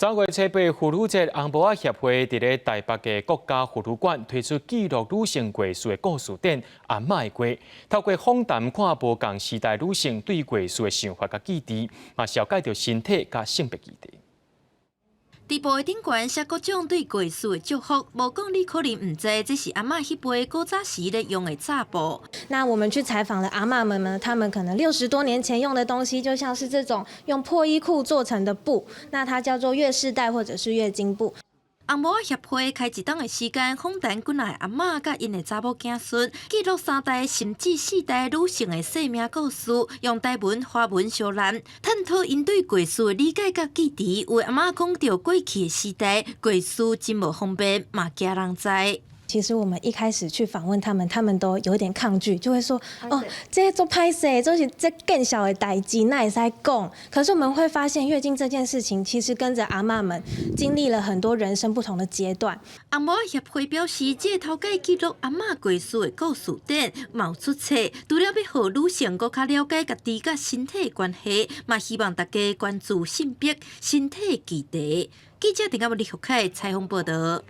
3月初八婦女節，翁某仔協會佇咧台北的國家婦女館推出記錄女性過事的故事展《阿嬤的過》，透過訪談看無仝時代女性對過事的想法佮記憶，嘛紹介著身體佮性別議題。佇布的頂懸寫各種對過事的祝福，無講你可能毋知，這是阿嬤彼輩古早時咧用的紮布。那我們去採訪了阿嬤們呢，他們可能60多年前用的東西，就像是這種用破衣褲做成的布，那它叫做月事帶或者是月經布。翁某仔協會開一冬的時間，訪談幾若个阿嬤佮𪜶的查某囝孫，記錄三代甚至四代女性的生命故事，用台文、華文相糝，探討𪜶對過事的理解佮記憶。有的阿嬤講著過去的時代，過事真無方便，嘛驚人知。其實我們一開始去訪問他們，他們都有點抗拒，就會說：哦，這足歹勢，這是這見笑的代誌，哪會使講？可是我們會發現，月經這件事情其實跟着阿嬤們經歷了很多人生不同的階段。翁某仔協會表示，這個頭擺記錄阿嬤過事的故事展，嘛有出冊，除了欲予女性閣較了解家己佮身體的關係，嘛希望大家關注性別、身體議題。記者陳嘉文、李福凱採訪報導。